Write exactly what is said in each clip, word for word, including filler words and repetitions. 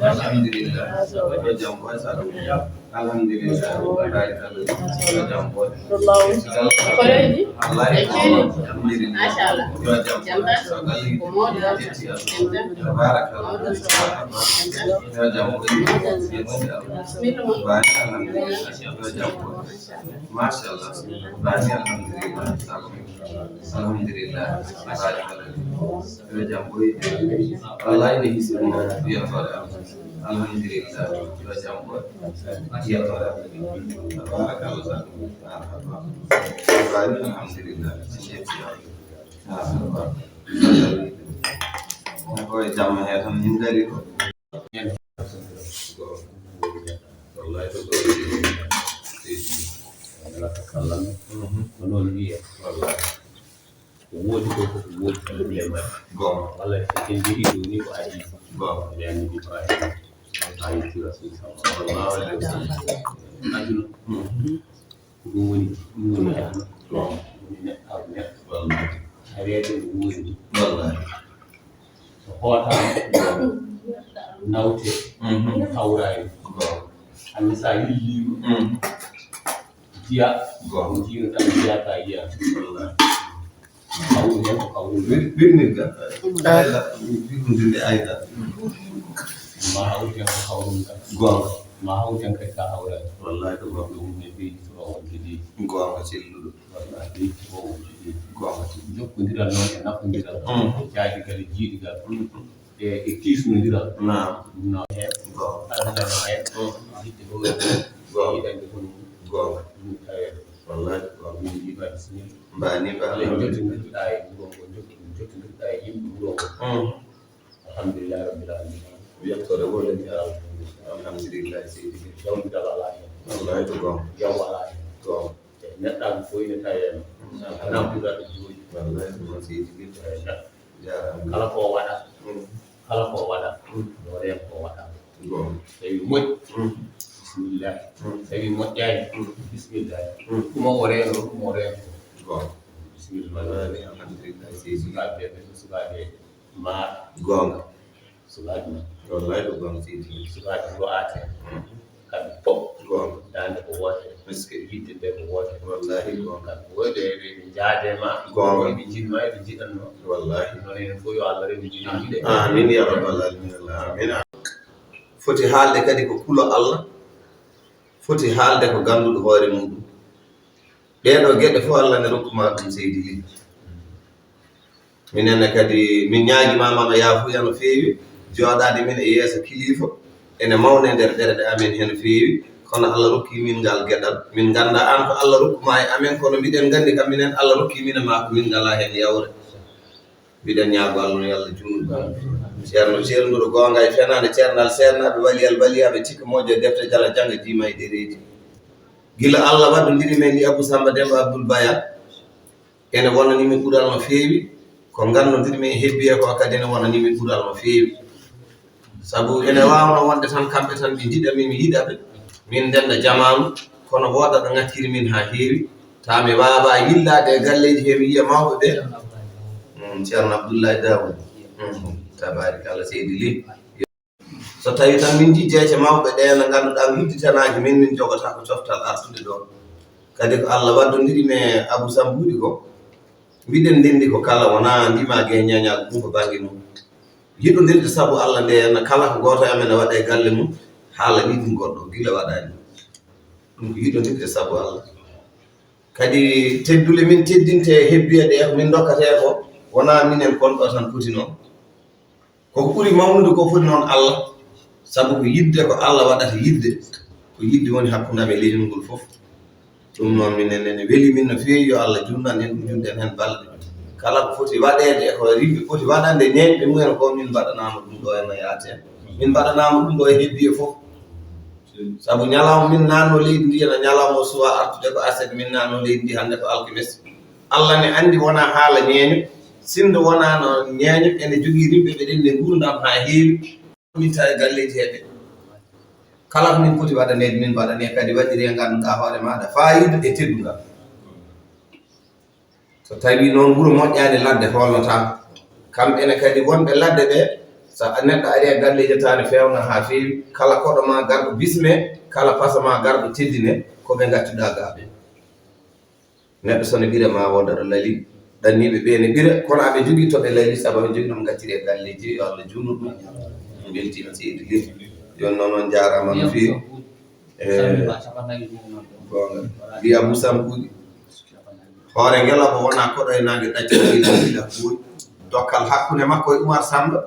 Alhamdulillah. Yo jam ɓooy saka. Alhamdulillah. Barakallah. Yo jam ɓooy. Alhamdulillah. Yo jam ɓooy. Barakallah. Yo jam ɓooy. Alhamdulillah. Yo jam ɓooy. Machallah. Bani alhamdulillah. Alhamdulillah. Barakallah. Yo jam ɓooy. Wallahi ne hisi mo yettoore am. Alhamdulillah. Yo jam ɓooy. Yettoore am. Barakallah. Bani alhamdulillah. Marhaba. Ko e jamma he tan min ngari ko. Wallahi ko ɗo. Wala ko kala. Mhm. Ko noon wiye. Wallahi. Ko woodi ko, ko woodi ko ɓe mbaɗi. Goonga. Walla so en njehii ɗo ni ko adii. Goonga. Ɓe anndi Ibrahima. Ayi, Rasul sallallahu alaihi wasallam. Aduna. Mhm. Ko ɗum woni, ɗum woni aduna. Goonga. Woni neɗɗo, neɗɗo. Wallahi. Taweede no woodi. Wallahi. So hootaama, nawte, mhm, hawraani. Goonga. Hannde so a yilliima, mhm, jiya, goonga, jiino tan jiya ka yiya. Wallahi. Hawru heen ko hawru. Wir-, wirnirga. Ayla, wirnirde ayla. Ma hawru heen ko hawru. Goonga. Ma hawru heen kadi ka hawraani. Wallahi ko goonga. Ɗum ne ɓeydi to on kadi. Goonga selluɗo. Wallahi ɓeydi to on kadi. Goonga. Jokkondiral noon e nafondiral. Mm. Jaadigal e jiidigal. Mm. E, e kiisnondiral. Naam. Ɗum noon heen. Goonga. Alhamdulillah heen. Mm. Yiɗde ko goonga. Yiɗande ko ɗum. Goonga. Ɗum taweede. Wallahi goonga. Min mbiɗa bisimilla. Mbaani mbaani. Walla jottindirɗa e wuro ngo, jottin-, jottindirɗa e yimɓe wuro ngo. Mm. Alhamdulillahi rabbil alamin. Yettoore wonde alhamdulillahi seydi. Jawdigal alaa heen. Wallahi ko goonga. Jawdi alaa heen. Goonga. Neɗɗaagu fof ina tawee noon. Alhamdulillah. Alhamdulillah ko jooɗi. Wallahi ko noon seydi. Eeyi, jaaraama. Kala ko waɗa, mm, kala ko waɗa, mm, yo reen ko waɗa. Goonga. Tawi moƴƴi, mm, bismillah. Mm. Tawi moƴƴaani, mm, bismillah. Mm. Ɗum o reeno, ɗum o reeno. Goonga. Bismillah. Wallahi, alhamdulillah, seydi. Sukaaɓe ɓe, sukaaɓe maa. Goonga. Sukaaɓe maa. Wallahi ko goonga seydi. Sukaaɓe wuro Aten. Mm. Kamɓe fof. Goonga. Daande ko woote. Miski. Yiɗde nde ko woote. Wallahi goonga. Kamɓe woyɓe eɓe njaade ma. Goonga. Eɓe njiɗ ma, eɓe njiɗan ma. Wallahi. Noon enen fof yo Allah rendu njiɗan yiɗe. Amin ya rabbal alamin. Amin. Foti haalde kadi ko kulo Allah. Foti haalde ko ganduɗo hoore muɗum. Ɗee ɗoo geɗe fof Allah ne rokku ma ɗum seydi Ly. Minen ne kadi, min ñaagiima ma no yaafuya no feewi, jooɗaade min e yeeso kiliifa, ene mawna e nder ɓerɗe amen he no feewi, kono Allah rokki min ngal geɗal. Min nganndaa aan ko Allah rokku ma e amen, kono mbiɗen nganndi kam minen Allah rokki min e maa ko min ngalaa heen yawre. Mbiɗen ñaago Allah no yo Allah juutnu ɗum. Ceerno ceernuɗo goonga e fenaande, ceernal seernaaɓe, waliyal waliyaaɓe, tikka moƴƴo defte, jala jannga, jiima e ɗereeji. Gila Allah waɗondiri men ni Abou Samba Demba Abdoul Baya, ene wonani min ɓural no feewi. Ko nganndodir min e hebbiye ko kadi ene wonani min ɓural no feewi. Sabu ene waawno wonde tan kamɓe tan ɓe njiɗa min, mi yiɗa ɓe, min ndennda jamaanu, kono wooda ɗo ngacciri min haa heewi. Taa mi waawaa yillaade e galleeji he mi yiya mawɓe ɓe. Mm, Ceerno Abdoulaye Daouda. Mm, tabaarikalla, seydi Ly. So tawii tan min njii jeece mawɓe ɗe, no ngannduɗaa, ngudditanaaki min, min njogotaako coftal artude ɗo. Kadi ko Allah waddondiri mi e Abou Sambuuɗi ko, mbiɗen ndenndi ko kala, wonaa ndima ge ñañaagu ɗum ko bannge mum. Yiɗondirde sabu Allah nde, no kala ko gooto e amen waɗa e galle mum, haala ni ɗum goɗɗo, gila waɗaani. Ɗum ko yiɗondirde sabu Allah. Kadi teddule min teddinte hebbiye ɗe, ko min ndokkatee ko, wonaa minen kon ɗo tan poti noon. Ko ko ɓuri mawnude ko foti noon Allah, sabu ko yiɗde ko Allah waɗata yiɗde, ko yiɗde woni hakkunde amen e leñol ngol fof. Ɗum noon minen ene weli min no feewi, yo Allah juutnan en ɗum, juutnen heen balɗe. Kala ko foti waɗeede e ko yimɓe poti waɗande ñeeñɓe mumen ko, min mbaɗanaama ɗum ɗo e no yaate. Min mbaɗanaama ɗum ɗo e hebbiye fof. Sabu ñalawma min naatno leydi ndi, ena ñalawma o suwa artude ko aset, min naatno leydi ndi hannde ko alkmes. Allah ne anndi wonaa haala ñeeño, sinno wonaa no ñeeño ene jogii rimɓe ɓe ɗen ne nguurndam haa heewi. Min tawi galleeji heɓe. Kala ko min poti waɗaneede, min mbaɗane kadi waɗiri e ngannduɗaa hoore maaɗa faayiida e teddungal. So tawii noon wuro moƴƴaani, ladde hoolnataa. Kamɓe ne kadi wonɓe ladde ɓe, so a neɗɗo ari e galleeji taani feewna haa feewi, kala koɗo ma garɗo bisme, kala paso ma garɗo teddine, ko ɓe ngattuɗaa gaaɓe. Neɗɗo so ne ɓira ma wooda ɗo lali, ɗanniiɓe ɓe ne ɓira, kono aɓe jogii to ɓe lali, sabu aɓe jogii ɗum ngattiri e galleeji, yo Allah juutnu ɗum. En mbeltiima seydi Ly. Yo noon on njaaraama no feewi. Eh, goonga. Mbiya Moussa Mbuuɗi. Hoore ngela ko wona koɗo e naange ɗacca ila ila buuɗi. Dokkal hakkunde makko e Umar Samba.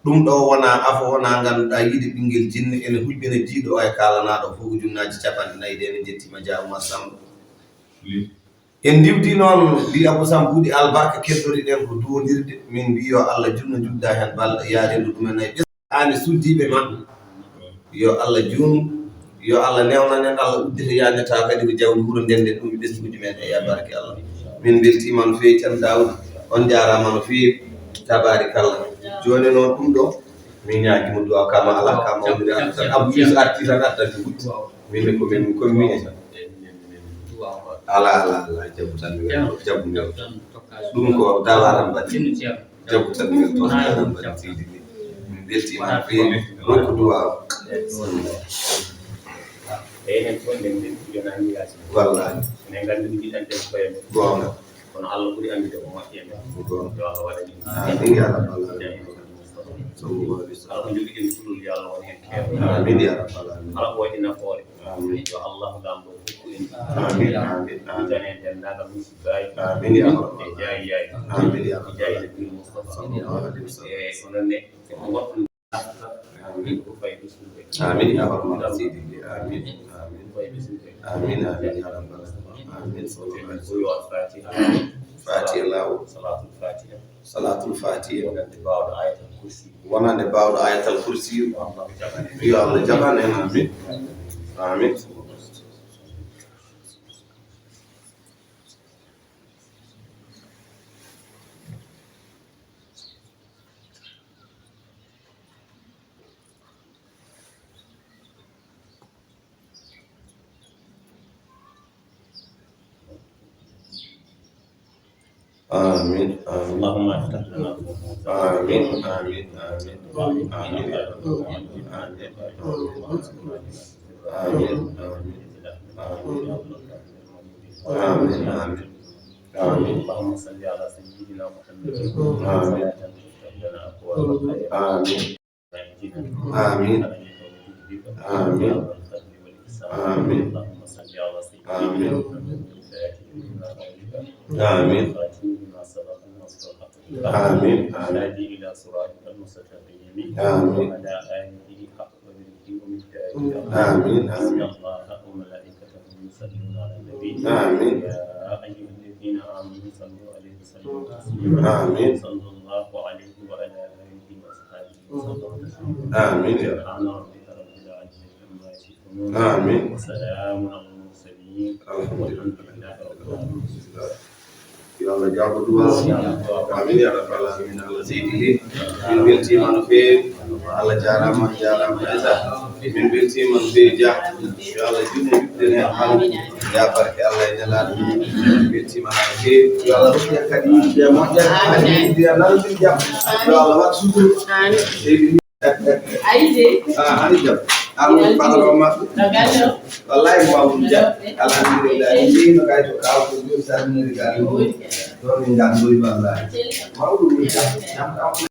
Ɗum ɗo wona afo, wona ngannduɗaa yiide ɓinngel jinne ene huɓɓina jiiɗo o e kaalanaaɗo fof ujunnaaji capanɗe nayi. De min njettiima Dia Umar Samba. En ndiwdi noon, mbi Abou Sam Buuɗi albarka keddoriɗen ko duwondirde. Min mbi yo Allah junno njudda heen balɗe, yaarendu ɗumen nayi ɓes-, aani suddiiɓe maɓɓe. Yo Allah juun, yo Allah newnan en, Allah uddita yaade tawa kadi ko jawdi wuro ndenden ɗum e ɓesnguuji men e barke Allah. Min mbeltiima no feewi, Ceerno Daawuda, on njaaraama no feewi, tabaarikalla. Jooni noon ɗum ɗo, min ñaagii mo duwaaw kama alaa ka mawniri adda tan. Abou Youssou arti tan adda ko hutti. Min ne ko min, ko min e tan. Alaa, alaa, alaa, jaɓu tan, jaɓu ngal. Ɗum ko dawaram mbaɗi. Jaɓu tan, jaɓu tan, seydi Ly. Min mbeltiima no feewi. Rokku duwaaw. Enen fof nden nden jonani yaasi. Wallaahi. Enen nganndi ɗum jiɗanten koye men. Goonga. Kono Allah ɓuri anndude ko moƴƴi e men. Goonga. Yo Allah waɗan en. Amiin yaa rabbal aalamiin. Sallallahu alaihi wasallam. Kala ko njogiɗen kulol, yo Allah won heen keew. Amiin yaa rabbal aalamiin. Kala ko waɗi nafoore, amiin, yo Allah Laamɗo hokku en. Amiin, amiin, amiin. Ɓurtane en denndaangal musibbaaji. Amiin yaa rabbal aalamiin. E jaayiyaaji. Amiin yaa rabbal aalamiin. E jaayi Nabi Mustafa. Sallallahu alaihi wasallam. E ko noon ne, ko goɗɗum. Amiin. Amiin yaa rabbal aalamiin. Amiin, amiin. Amiin, amiin yaa rabbal aalamiin. Amiin. Sallallahu alaihi wasallam. Fatiha. Fatiha laawol. Salaatul Fatiha. Salaatul Fatiha. Wonande baawɗo Ayatal Kursi. Wonande baawɗo Ayatal Kursi. Yo Allah jaɓan en. Yo Allah jaɓan en. Amiin. Amiin. آمين، آمين. اللهم افتح لنا أبواب السماء. آمين، آمين، آمين. آمين يا رب العالمين. آمين. آمين، آمين. آمين، آمين. آمين. اللهم صل على سيدنا محمد. آمين. صلاة تفتح لنا أبواب الخير. آمين. آمين. آمين. آمين. اللهم صل على سيدنا محمد الفاتح لما أغلق. آمين. الخاتم لما سبق ناصر الحق بالحق. آمين. آمين. الهادي إلى صراطك المستقيم. آمين. وعلى آله حق قدره ومقداره العظيم. آمين. إن الله وملائكته يصلون على النبي. آمين. يا أيها الذين آمنوا صلوا عليه وسلموا تسليما. آمين. صلى الله عليه وعلى آله وأصحابه آمين. سبحان ربك رب العزة عما يصفون. آمين. وسلام على المرسلين. الحمد لله. والحمد لله رب العالمين. Yo Allah jaabo duwaaw. Amiin yaa rabbal aalamiin. Allah seydi Ly. Min mbeltiima no feewi. Allah jaaraama, on jaaraama. Min mbeltiima no feewi, Dia. Yo Allah juutnu juutde en. Yaa barke Allah e Nelaaɗo. Min mbeltiima haa no feewi. Yo Allah rokku en kadi yimɓe moƴƴere. Amiin. Yo Allah rokku en jam. Yo Allah waɗ sutura. Amiin. Seydi Ly. Ayi de. Ah, hani jam. An woni patron maɓɓe. No galle o? Wallahi mo Amadou Dia. Alhamdulillah. Min njeyino kay to kaw ko joni salmini galle o. Ɗo min nganndori wallahi. Mawɗo woni jam. Jam ɗam.